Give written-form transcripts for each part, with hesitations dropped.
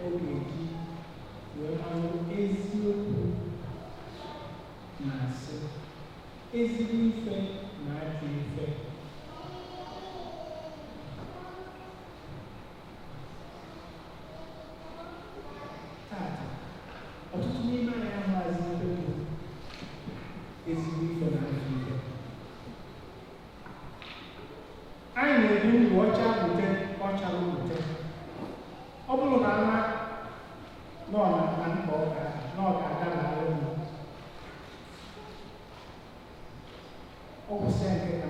ọ ga-eji wee malụ eziokwu na asị, ezigbo ife na ajọ ife. Tata, ọtụtụ n'ime anyị amaghịzi ife bụ ezigbo ife na ajọ ife. Anyị na-ebi ndụ ọcha bute ọcha bute. Ọ bụrụ na ama nọ na mkpa ọ ga na ọ ga-adaba alụ m. Ọ kwụsị nke ka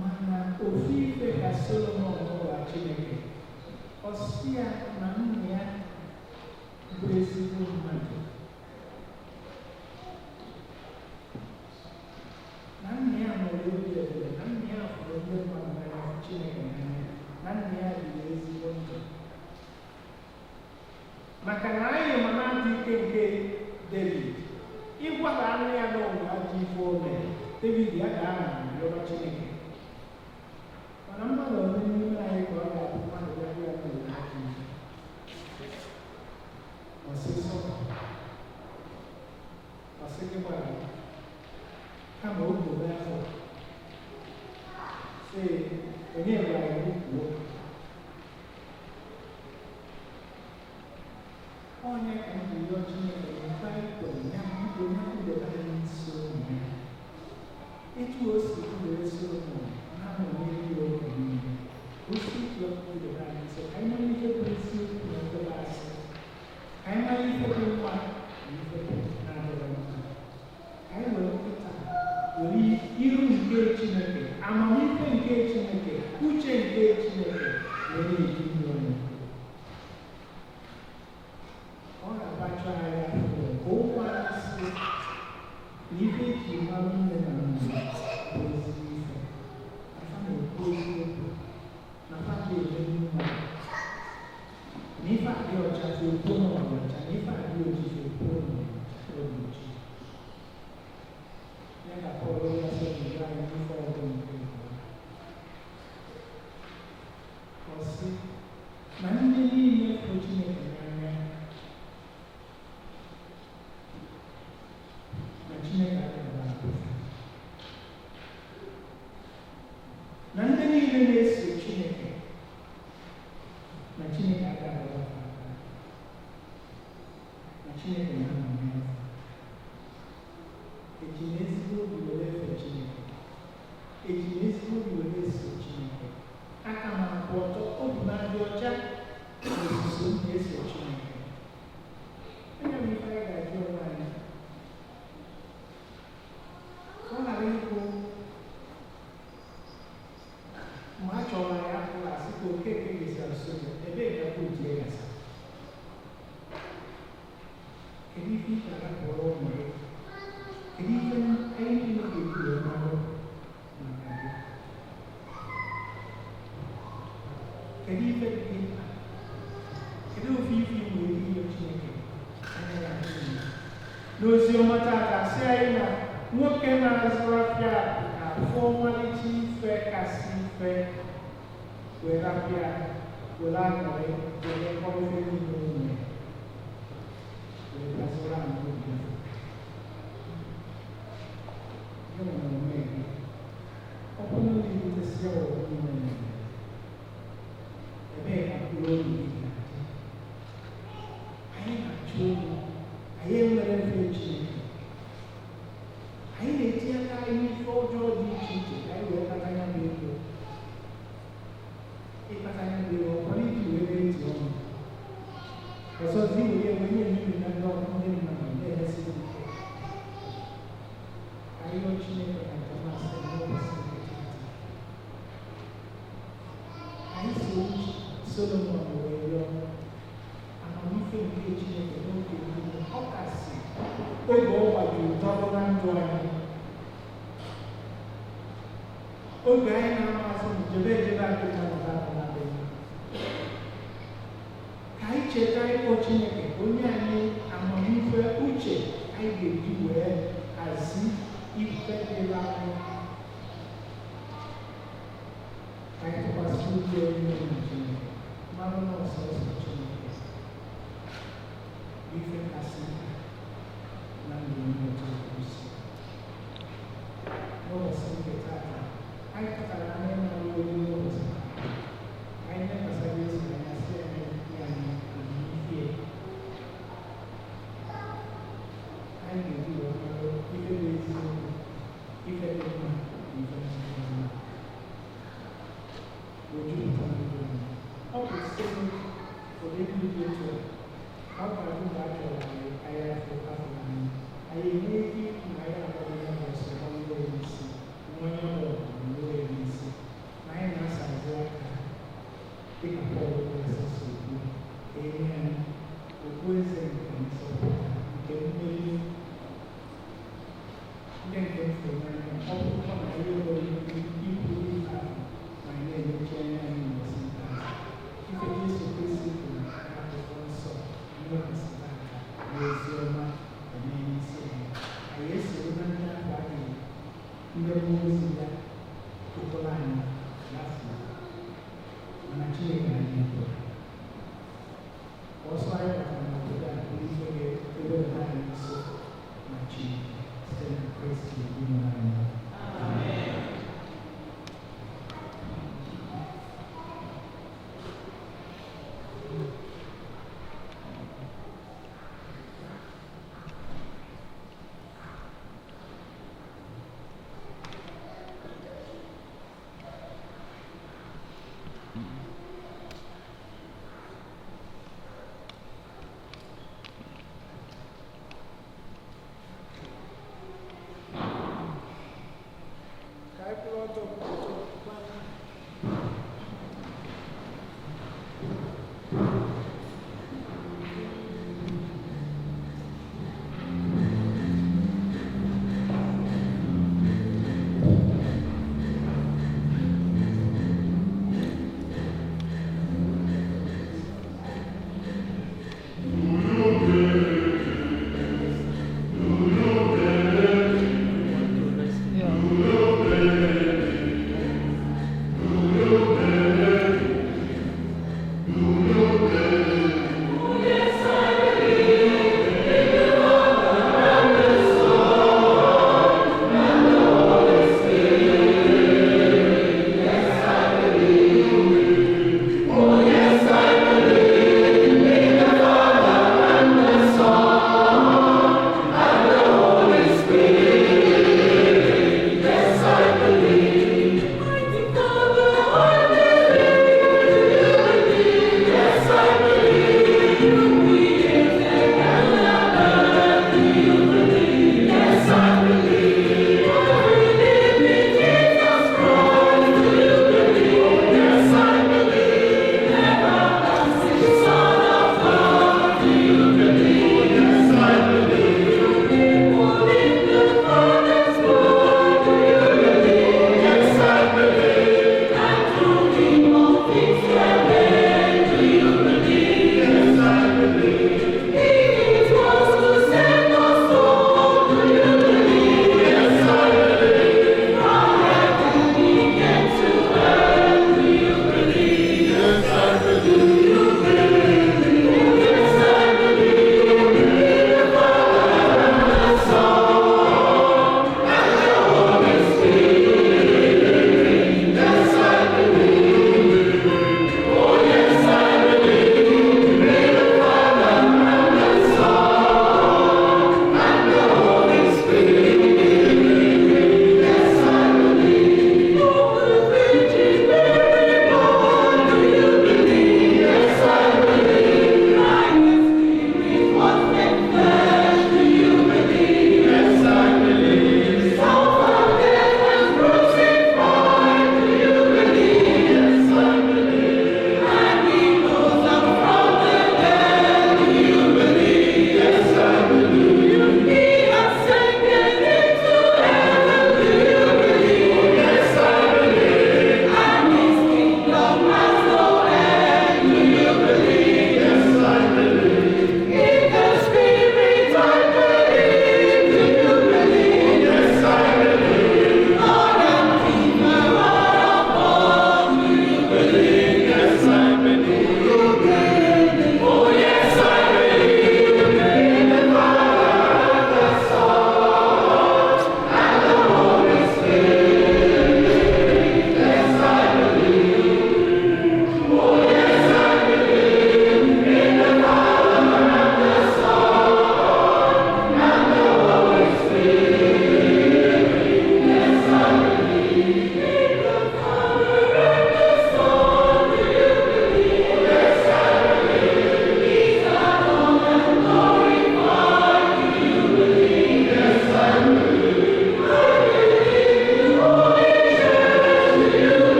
mana ofu ife ka Solomon gwara Chineke, ọ sị ya na nna ya bụ ezigbo mmadụ, na nna ya nwere obi ebere, na nna ya fụrụ ndị mmadụ n'anya, fụ Chineke n'anya, na nna ya biri ezigbo ndụ. Maka na anyị ma na adị ike nke David, ịgwara anụ ya na ụwa ajọ ife o mere, David ya ga-ama rịọba Chineke. Mana mmadụ ole n'ime anyị ka ọ ga-abụ mmadụ bịa gwa ya na ụwa ajọ ife, ọsịsọ ọsị gị gbara, kama o kobe afọ sị onye gwara gị kwuo. Onye ka m ji rịọ Chineke na ife anyị kwere ya biko ya kwudebe anyị nso na ya, etu o si kwudebe Solomon na-anọnyere ya oge niile, ka o si etu a kwudebe anyị nso, ka anyị mara ife bụ eziokwu na ife bụ asị, ka anyị mara ife dị mma na ife bụ na-adịghị mma, ka anyị were nkịta were iru nke Chineke, amamife nke Chineke, uche nke Chineke were ebi ndụ anyị. Ọ ga-abacha anyị afọ ka ụmụ anyị si na ife eji mara nne na nna bụ ezigbo ife, na fa na-ekwu eziokwu, na fa na-eme mma, na ife adị ọcha fa ekwu na ọ dị ọcha, na ife adị oji fa ekwu na ọ dị oji. Ya ka Pọl ya sị na anyị n'ife ọbụla nke abụọ. Ọ sị na ndị niile fụrụ Chineke n'anya, na Chineke agaghị ahapụ ha. Na ndị niile na-eso Chineke, na Chineke agaghị ahapụ ha aka. Na Chineke na-anọnyere ha. Eji m ezigbo obi were efe Chineke? Eji m ezigbo obi were eso Chineke? Aka m akwụ ọtọ, obi m adị ọcha n'ozuzo m na-eso Chineke? Onye bụ ife anyị ga-ajụ onwe anyị, ka ọ ghara ịbụ mgbe a chọrọ ya apụrụ asị ka Okeke ga-esi asụ ya, ebee ka buutu ya gasa? Kedu ife ị ga-arapụrụ ụmụ gị? Kedu ife anyị niile ga-eji wee marụ maka gị? Kedu ife dị gị mkpa? Kedu ofe ife ị nwere ike inye Chineke anya ya adịghị ya? N'ozi ọma tata, sị anyị na nwoke na-azụ afịa na-afụ ọmalịcha ife kasị ife, were afịa were aṅụrị were kọrọ ife niile o nwere wee gazụrụ anyị obi ya. Gịnị na onwe gị? Ọ bụrụ na i rutesịa ụwa niile na ebee ka mkpụrụ obi gị ga-adị? Anyị na-achọ ego, anyị enwere mfe Chineke. Anyị na-etinye aka anyị n'ife ọjọọ dị iche iche ka anyị wee kpata ya bụ ego. Ịkpata ya bụ ego, ọ kwara iji wee na-eti ọnụ. Ọzọzi were wee na-emebi na ndị ọrụ ndị mmadụ na-emesi ike. Anyị rịọ Chineke na njem asị n'ụbọchị nke tata. Anyị so Solomon wee rịọ amamife nke Chineke n'oge niile, ọ kasị oge ọ gbajuru dọrọ na ndụ anyị. Oge anyị na-amasị m jebe ejebe adị mma na abụ na-adịghị mma. Ka anyị cheta ịkpọ Chineke ka onye anyị amamife uche anyị ga-eji wee hazi ife dịrị anyị. Ka anyị tụkwasị obi anyị niile na Chineke, mara na ọsọsọ Chineke bụ ife kasị mkpa na ndụ onye otu Kristi. N'ụbọchị nke taata, anyị pụtara anya ịmara olu n'ụbọchị taata. Anyị lekwasị Jesu anya si anyị nye anyị amamihe anyị ga-eji wee mara ife bụ eziokwu, ife dị mma na ife na-adịghị mma. O jupụta na ndụ anyị. Ọ bụ site ụdị ndị dị otu a ka ọ ga-abụ mgbe a chọrọ anyị, anyị afọ afọ anyị, anyị enwee ike ikwu na anyị agbaghị ya bụ ọsọ gbanyere ya n'isi, nwa onye ọbụla gbanyere ya n'isi, na anyị na-asazi aka dịka Pọl onyeozi si ekwu, ka e nye anyị okpueze nke nzọpụta nke mmeri. Ndị nke m fụrụ n'anya, ọ bụrụkwa na anyị enweghị ike ikwu ife ahụ ma anyị na-emechi anya anyị n'ụbọchị ikpeazụ, ife Jesu Kristi kwuru n'akwụkwọ nsọ n'ụbọchị taata n'ozi ọma eme n'isi anyị, anyị esoro na ndị ahụ adịghị ndị mmụọ ozi ya tụpụrụ anyị lafuo, mana Chineke anyị kwere ọsọ anyị batara n'obodo a bụ ife ga-ewebata anyị nso na Chineke site na Kristi Onyenwe anyị.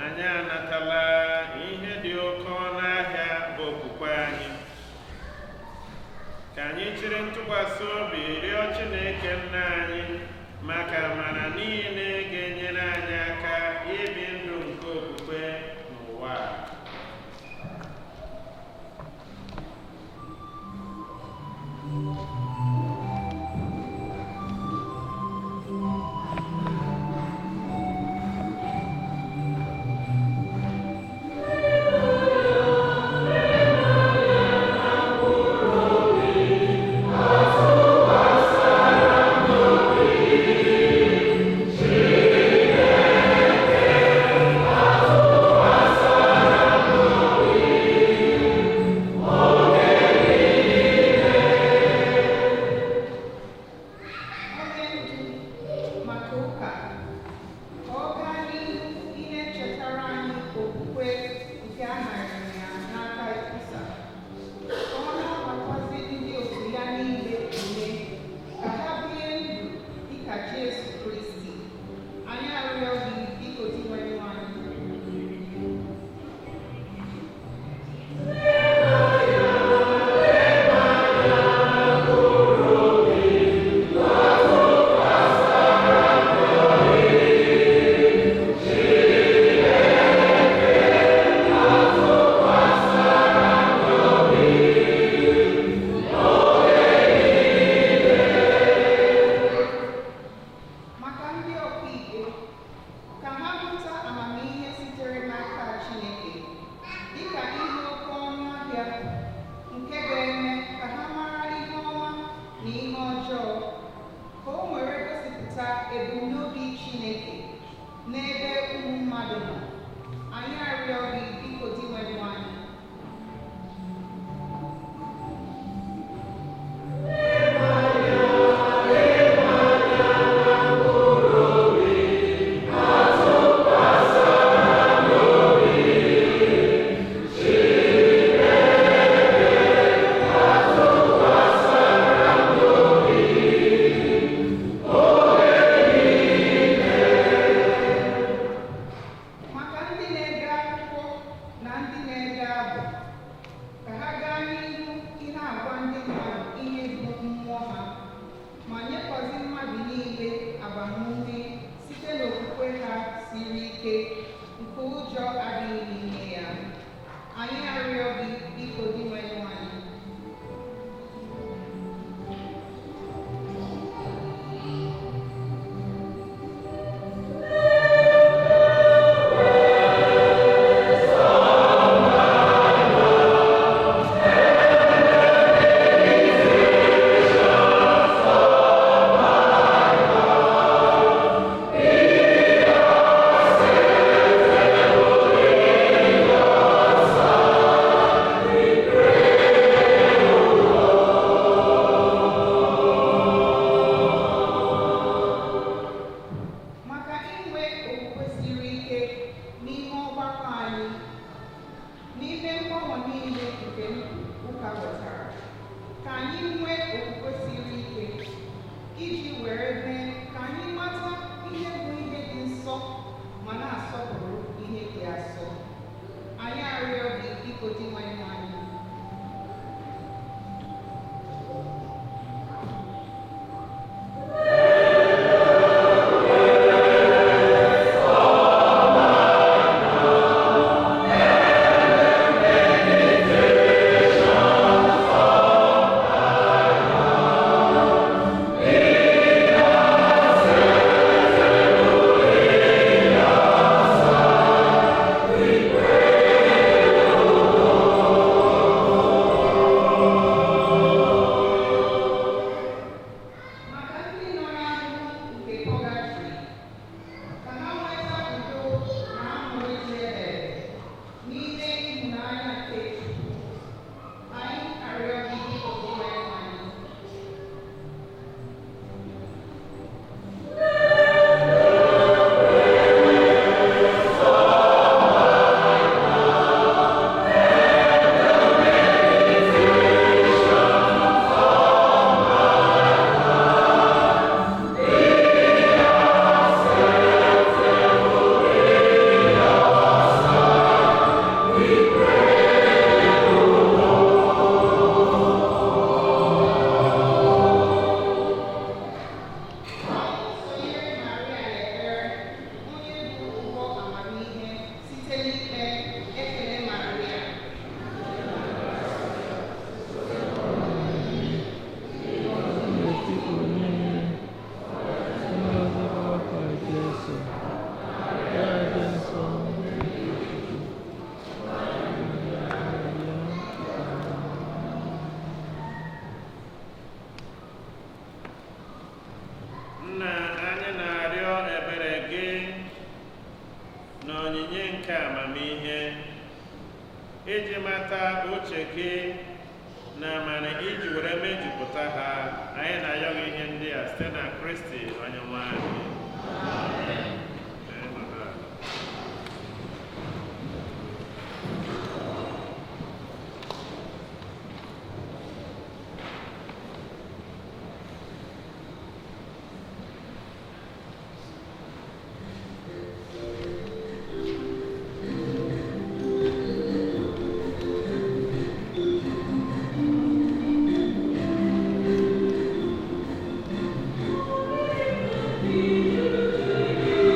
Anyị anatala ihe dị oke ọnụ ahịa bụ okwukwe anyị. Ka anyị chịrị ntụkwasị obi rịọ Chineke Nna anyị maka amara niile ga-enyere anyị aka ibi ndụ nke okwukwe n'ụwa a. Onye ndu maka ụka, ka ọ gaa n'ihu ị na-echetara anyị okwukwe nke a nara ya n'aka Ikwusa, ka ọ na-agbakwazi ndị otu ya niile ume ka ha bie ndụ dịka Jesu Kristi. Anyị arịọ gị, biko, Dinwenụ anyị. Maka ndị ọkaikpe, ka ha hụta amamihe sitere n'aka Chineke dịka ihe oke ọnụ ahịa nke ga-eme ka ha mara ihe ọma na ihe ọjọọ, ka o were gosipụta ebumnobi Chineke n'ebe ụmụ mmadụ nọ. Anyị arịọ gị, biko, Dinwenụ anyị. Maka ndị na-ede akwụkwọ na ndị na-ede abụ, ka ha gaa n'ihu ị na-agwa ndị mmadụ ihe bụ mmụọ ha, ma nyekwazi mmadụ niile agbamume site n'okwukwe ha siri ike nke ụjọ adịghị n'ime ya. Anyị arịọ gị, biko, Dinwenụ anyị. Maka inwe okwukwe siri ike n'ime ọgbakọ anyị, n'ime mgbanwe niile nke ụka wetara, ka anyị nwee okwukwe siri ike iji were mee ka anyị mata ihe bụ ihe dị nsọ ma na-asọpụrụ ihe dị asọ. Anyị arịọ gị, biko, Dinwenụ anyị. onyinye nke amamihe iji mata uche gị na amara iji were mejupụta ha. Anyị na-ayọ gị ihe ndị a site na Kristi Onyenwe anyị. Amen. Thank you.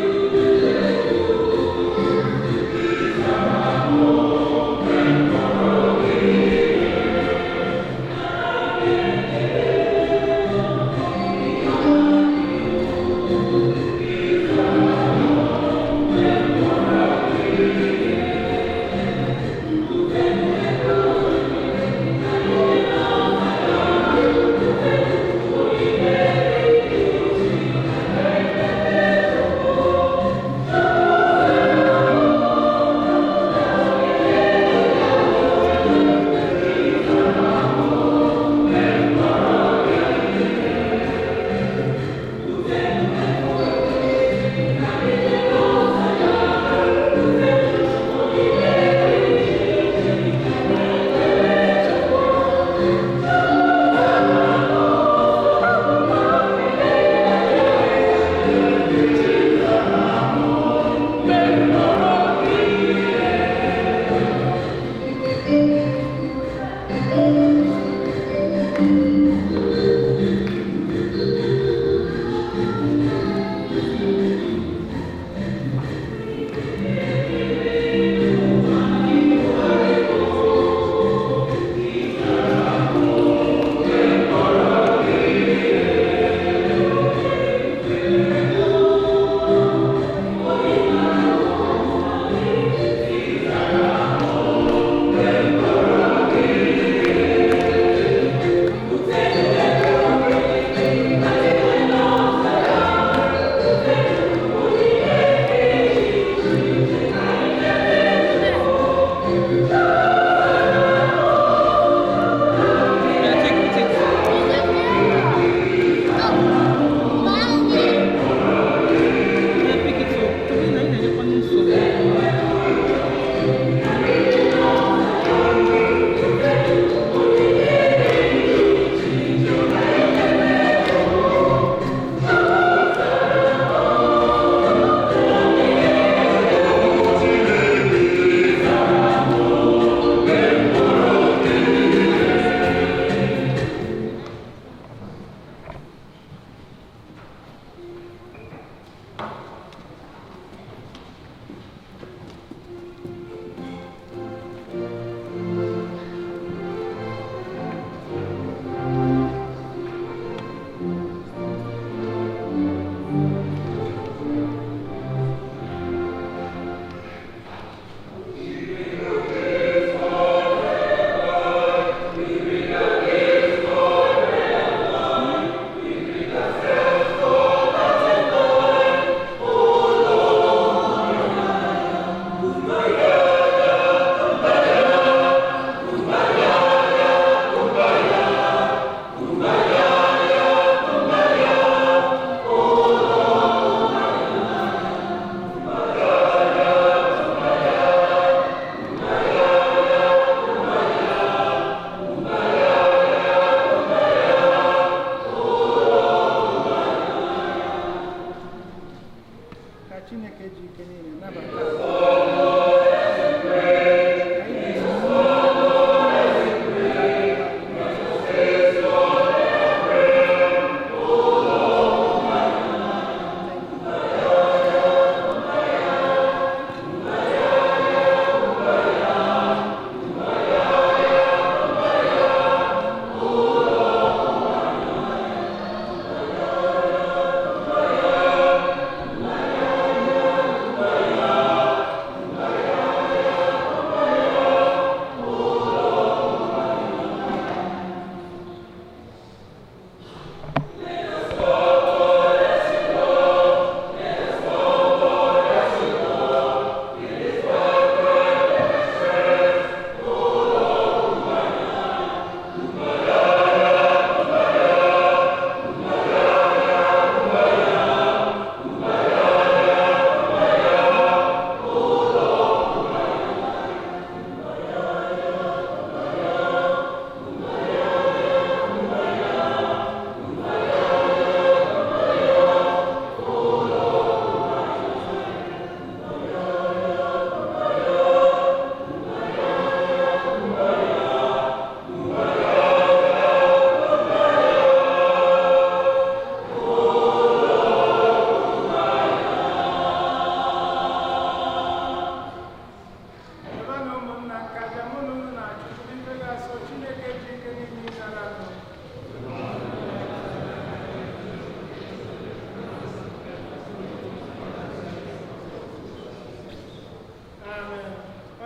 Amen.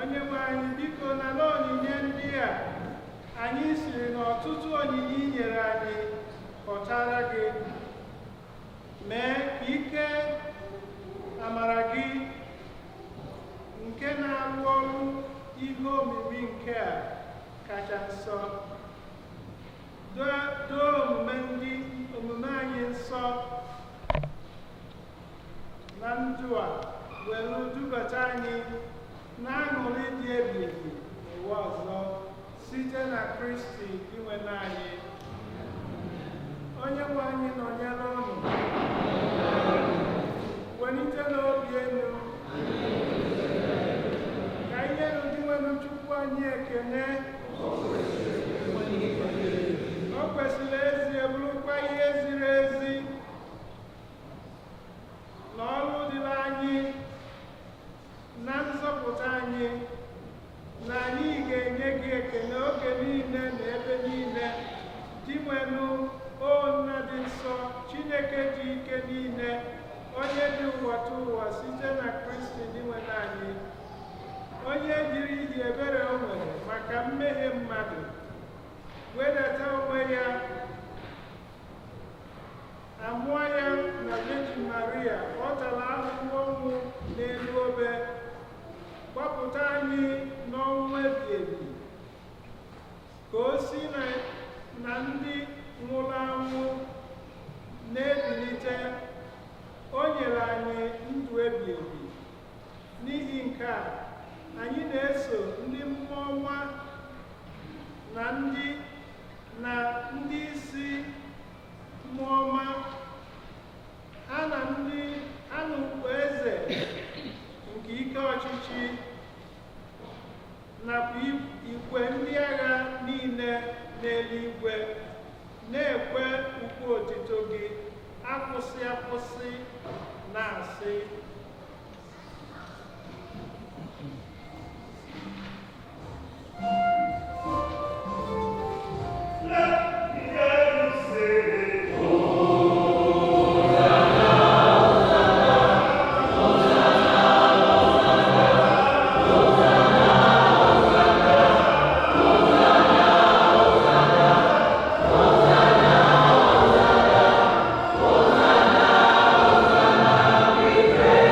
Onye nwe anyị, biko nara onyinye ndị a anyị siri n'ọtụtụ onyinye i nyere anyị kọtara gị. Mee ka ike amara gị nke na-arụ ọrụ ihe omimi nke a kacha nsọ doo omume ndị omume anyị nsọ na ndụ a, were dubata anyị na-aṅụrị dị ebi ebi n'ụwa ọzọ, site na Kristi Dinwenụ anyị. Onye nwe anyị nọnyere unu. Welite n'obi elu ka ihe nụ Dinwenụ Chukwu anyị ekene. O kwesịrị ezie, bụrụkwa ihe ziri ezi na ọrụ dịrị anyị na nzọpụta anyị, na anyị ga-enye gị ekele oge niile na ebe niile, Dinwenụ, o Nna dị nsọ, Chineke dị ike niile, onye dị ụwa tụ ụwa, site na Kristi Dinwenụ anyị, onye jiri ihi ebere o nwere maka mmehie mmadụ wedata onwe ya, amụọ ya na Virgin Maria, ọ tara ahụhụ ọnwụ n'elu obe, gbapụta anyị n'ọnwụ ebi ebi, ka o si na ndị nwụrụ anwụ na-ebilite. O nyere anyị ndụ ebi ebi. N'ihi nke a, anyị na-eso ndị mmụọ ọma na ndị isi mmụọ ọma ha na ndị ha na ukwu eze nke ike ọchịchị nakwa igwe ndị agha niile n'eluigwe na-ekwe ukwe otito gị akwụsị akwụsị, na-asị: Let me say, Amen.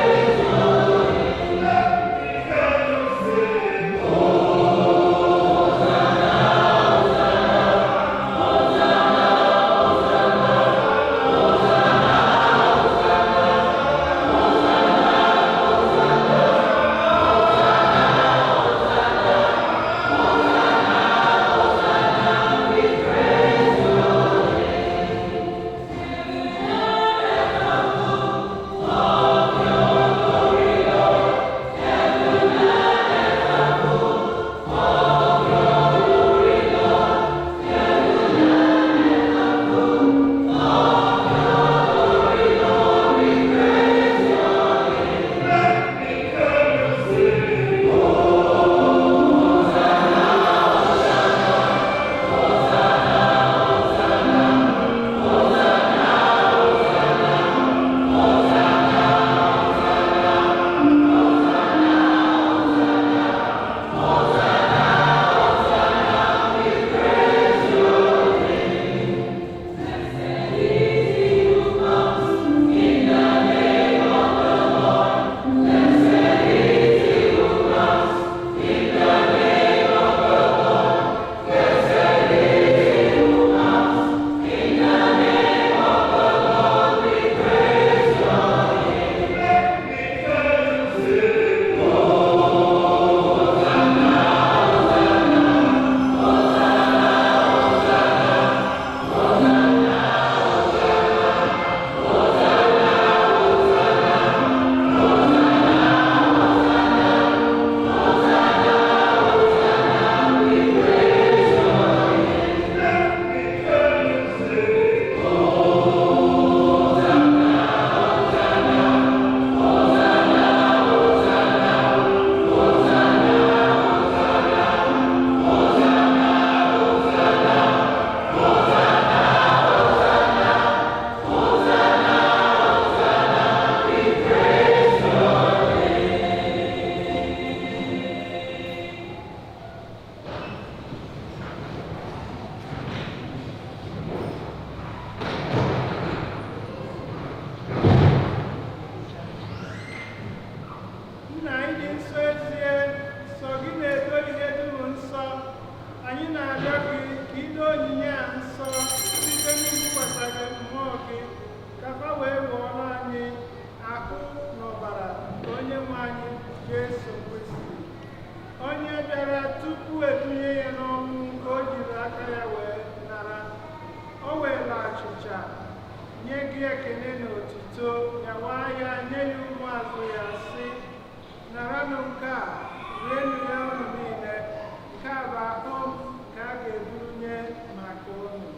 nye gị ekele na otuto, nyawaa ya nye ya ụmụazụ ya sị, naranụ nke a, rienụ ya unu niile, nke a bụ ahụ m nke a ga-eburu nye maka unu.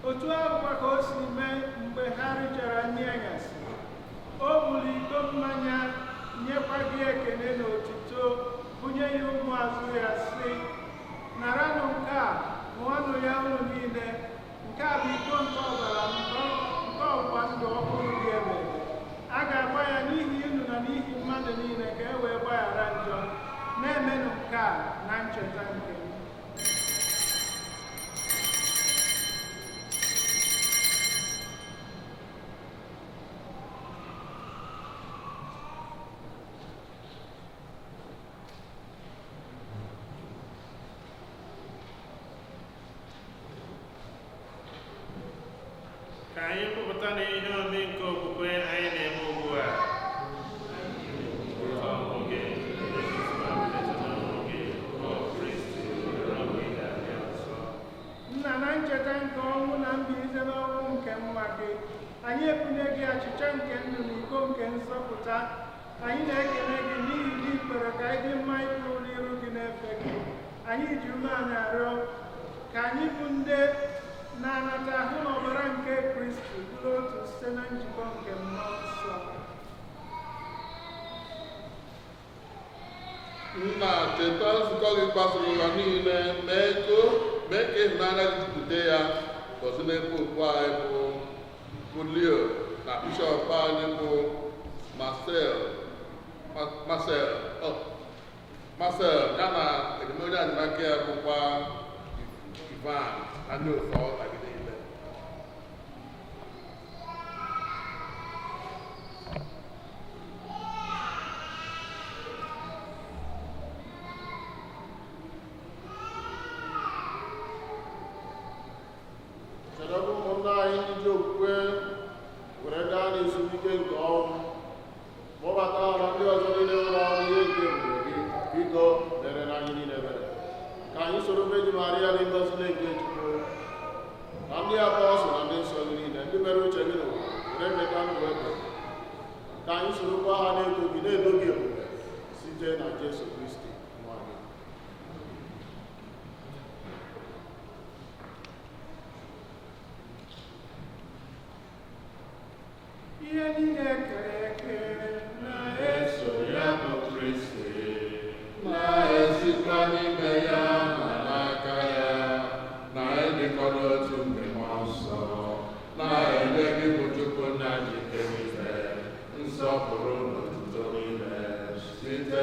Otu ahụkwa ka o si mee mgbe ha richara nri anyasị, o buru iko mmanya nyekwa gị ekele na otuto, bunye ya ụmụazụ ya sị, naranụ nke a, ṅụọnụ ya unu niile, nke a bụ iko nke ọbara m, nke ọgbụgba ndụ ọhụrụ dị ebebe. A ga-agba ya n'ihi unu na n'ihi mmadụ niile ka e wee gbaghara njọ. Na-emenụ nke a na ncheta nke m. Ka anyị kwupụta na ihe ome nke okwukwe anyị na-eme ugbu a. Ọnwụ gị, Kristi, nsọ. Nna, na ncheta nke ọnwụ na mbilite n'ọnwụ nke nwa gị, anyị ebunye gị achịcha nke ndụ na iko nke nzọpụta. Anyị na-ekele gị n'ihi na ị kwere ka anyị dị mma ịpụrụ n'iru gị na-efe gị. Anyị ji umeala arịọ ka anyị bụ ndị na-anata ahụ na ọbara nke Kristi bụrụ otu site na njikọ nke Mmụọ Nsọ. Nna, cheta nzukọ gị gbasara ụwa niile, mee ka ịhụnanya gị jupụta ya, gọzie n'ebe popu anyị bụ Leo na bishọp anyị bụ Marcel, ya na enyemaka enyemaka ya bụkwa Ivan na ndị otu ọka gị niile. Chedebe ụmụnna anyị ndị ji okwukwe were gaa n'ezumike nke ọnwụ, kpọbata ha na ndị ọzọ niile nwụrụ anwụ ihe nke ebube gị. Biko mere na anyị niile ebere, ka anyị soro Virgin Maria dị ngọzi na-nke Chukwu na ndị apọstụl na ndị nsọ gị niile, ndị mere uche gị n'ụwa were keta ndụ ebebe, ka anyị sorokwa ha na-eto gị na-edo gị ebube site na Jesu Kristi nwa gị. Ihe niile kere eke na-eso ya bụ Kristi, na-esikwa n'ime ya na n'aka ya, na ịdịkọ n'otu nke Mmụọ Nsọ, na-enye gị bụ Chukwu nna ji ike niile, nsọpụrụ na otuto niile, site